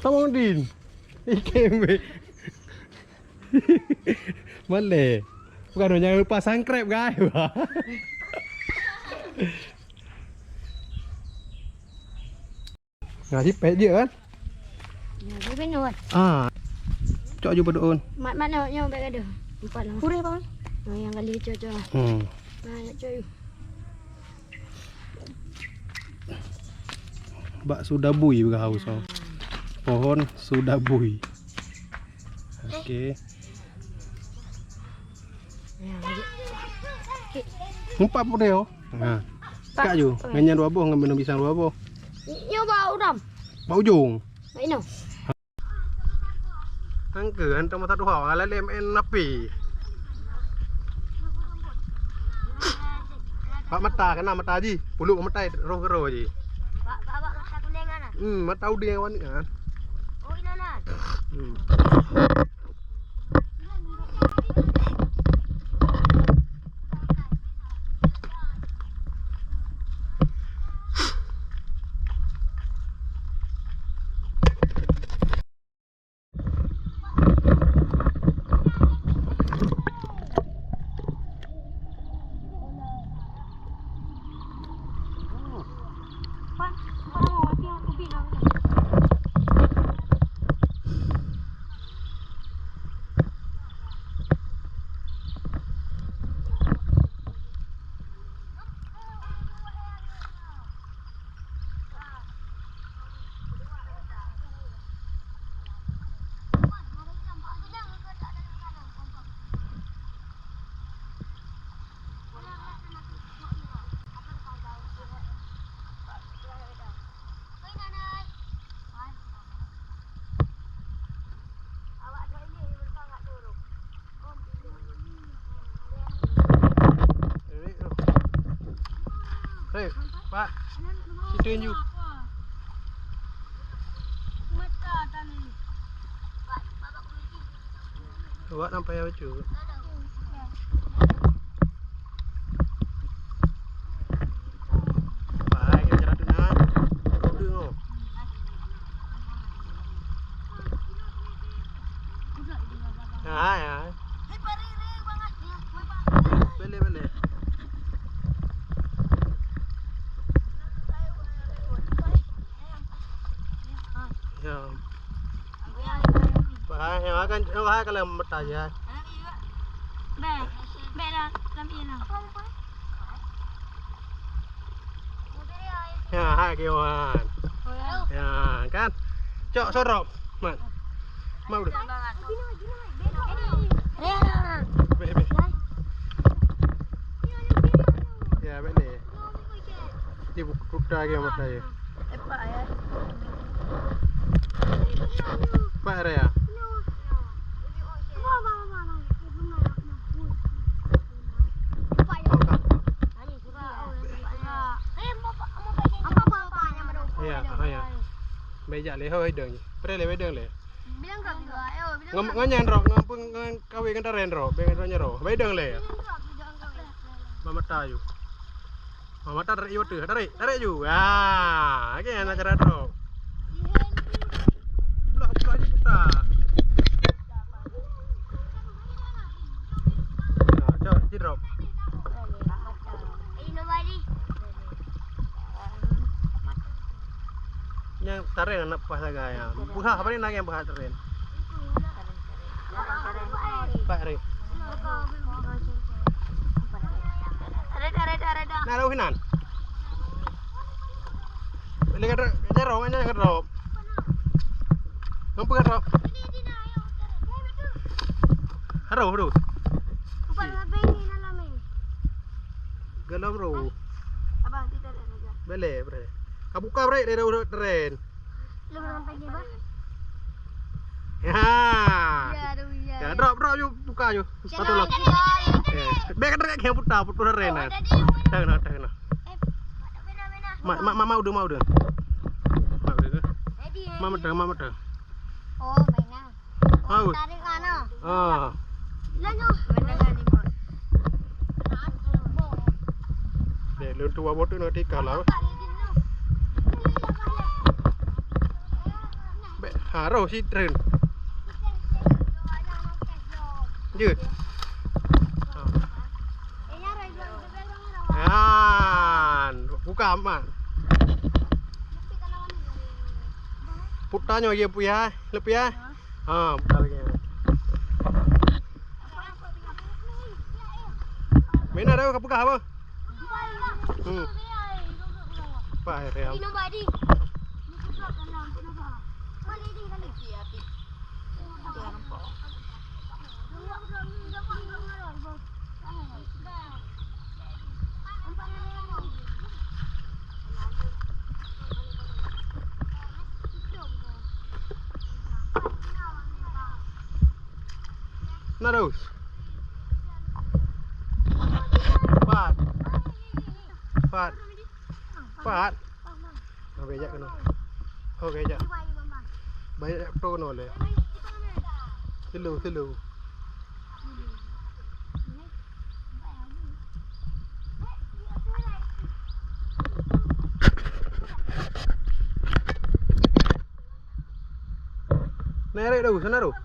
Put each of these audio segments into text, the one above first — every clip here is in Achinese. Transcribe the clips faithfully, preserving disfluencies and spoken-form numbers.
Abang Udin. Ikem weh. Malèe. Bukan, jangan lupa subscribe, guys. Nah, sipet je kan? Nah, dia kena, kan? Ah. Cok je padum. Mat, mat, nyoe, nyoe, bèk gadoh. Empat lah. Kureh, Bang. Nah, yang kali cok, cok. Hmm. Nah, cok, cok. Bak su dabui beugahaus, oh. Pohon su dabui. Oke. Empat pun dia, oh. Ha. Kak ju, ngan nyan dua boh, ngan bineung pisang dua boh. Nyoe bak udam. Bak ujong. Bak inoe. Angke, hantom masa tuha, lalem en napi. Bak mata, kena mata ji. Puluk mata, roh kero ji. Bak, bak, bak mata kuning kan? Hmm, mata udeng awak ni kan. Oh, ina nan. Hmm. Hei, Pak. Situ inju. Awak nampak ya bacut. Baik, kita jalan tu, nah. Duduk tu. Hai, hai. Boleh, boleh. Ya. Hai, hai, kan, hai, kalau bertanya. Bèk, bèk dah, lam ie na. Ya, hai, kiwan. Ya, kan. Cok, sorok. Mat. Mat udah. Bèk, bèk. Ya, bèk deh. Dia buka kuda ke mata ya. Pak Raya. Ya, ya. Baik jak leh, hoi dong. Pernah leh, baik dong leh. Ngam-, ngan nyan rok, ngam pun ngan kawin ngan taren rok, bèk ngan nyan rok. Baik dong leh. Mamata yu. Mama tarik, iya tu, tarik, tarik ju. Ah, okey, nak cara drop. Belah, belah je putar. Ah, cok, je drop. Nyang taren anak pas lagak ya. Buhah apa ni nak yang buhah taren? Empat hari. Reda, reda, reda. Nah, rauh hinan. Boleh kata, kata rauh, mana kata rauh? Nampak kata rauh? Haruh, haruh. Galam rauh. Abang, kita lihat saja. Boleh, boleh. Kabuka break dari rauh tren. Lu orang panggil, Bang? Ya. Ya, aduh, ya. Ya, drop, drop, yuk, buka, yuk. Patut lah. Eh, bèk kena kena putar, putar ren. Oh, tadi yang mana? Dah kena, dah kena. Eh, mana, mana, mana? Mak, mak, mak, mak udah, mak udah. Mak udah. Tadi yang Mak udah, mak udah. Oh, mainan. Tarik mana? Ah. Lah, nyoh. Deh, lôn tuwa boh tu nak tika lah. Bèk, Ha, roh si treun. Jeuet. Ha. Nyan, buka aman. Puta nyoe ye puyah, leupie. Ha, puta lagi. Mina dah ka peugah apa? Hmm. Apa ya? Na terus. Pat. Pat. Pat. Oke, jak kena. Oke, jak. Banyak jak betul kena oleh. Slow, slow. Neurek dulu, sana dulu.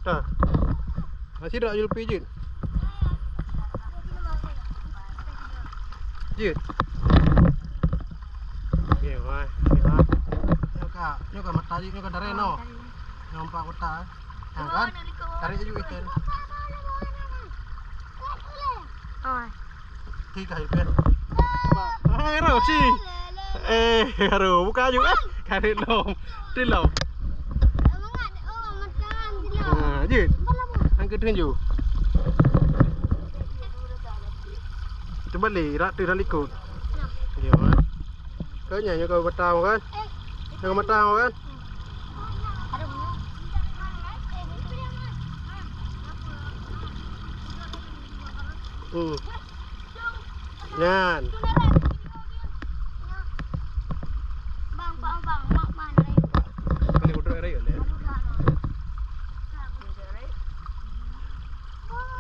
Dah. Masih dak Julpi jeuet. Jeuet. Okey, wah. Nyoe ka, nyoe ka mata jih, nyoe ka darah no. Nyoe empat kota. Ha, kan? Tarik aju ikan. Oh. Tiga ikan. Hai, Ro, si. Eh, Ro, buka aju. Eh, karet lom. Tilom. Ha, jeuet. Angkat tunjuk. Cuba le, rak tu dah likot. Dia, ha. Kau nyan, nyoe kau batang kan? Nyoe kau batang kan? Hmm. Nyan. Boleh uduk raya le.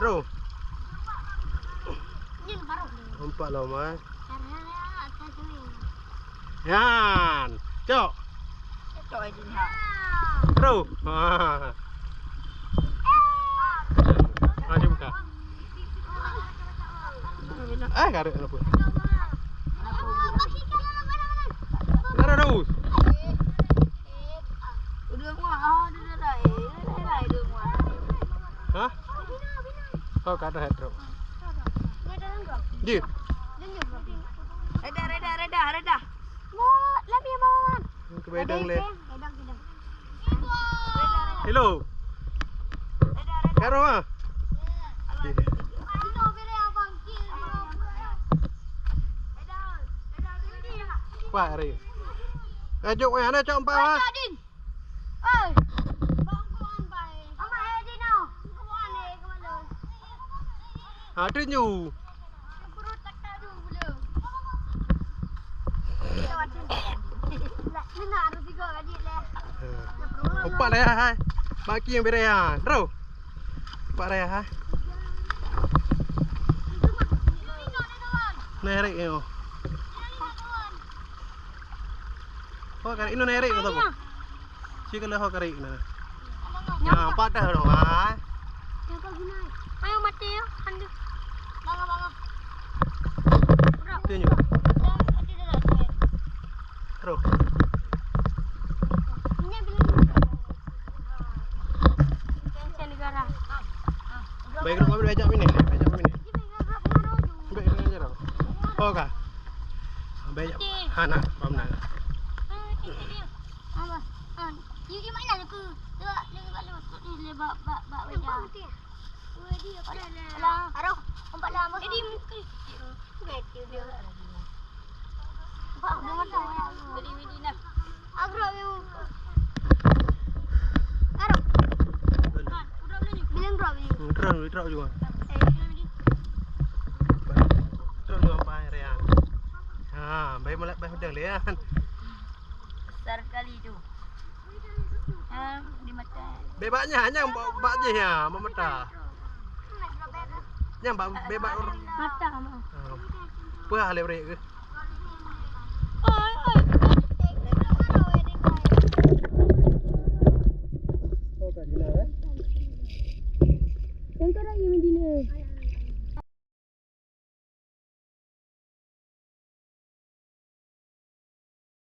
Bro. Nampak lah, Mai. Nyan. Cok. Cok aja ni, ha. Bro. Ha. Ha, dia buka. Eh, karet apa? Nara daus. Udah muat, ah, udah, udah, udah, eh, udah, udah, udah muat. Hah? Oh, kada hat, bro. Di. Reda, reda, reda, reda. Mau, lebih mau, Man. Ke bedong le. Bedong, bedong. Hello. Karo ah. Wah, hari. Ajuk weh, ana cok empat ah. Oi. Ha, tunjuk. Empat dah ya, hai. Baki yang beres ya. Bro. Empat dah ya, hai. Naik, naik, oh. Oh, karet inoe naik, naik, kata aku. Cik kena ho karet na. Nah, patah dong, ah. Ayo mati ya, kan tu. Bangun, bangun. Tunjuk. Terus. Ini bilang. Baik, rumah bejak mini, bejak mini. Baik, bejak dah. Oh, ka. Bejak. Hana, paham na. Apa? Ah, you, you mana aku? Tengok, tengok bak lu. Ni le bak, bak, bak wajah. Alah, aduh, empat lah, Bos. Jadi muka. Betul dia. Empat, empat, empat. Jadi midi nah. Agro you. Aduh. Bilang drop ni. Drop, drop juga. Eh, bilang ni. Drop juga empat ya. Ha, baik mulai baik udang le ya. Besar kali tu. Ha, di mata. Bebaknya hanya bak jih ya, memeta. Nyang bak bebak. Mata mah. Ha. Peue hale brek ke?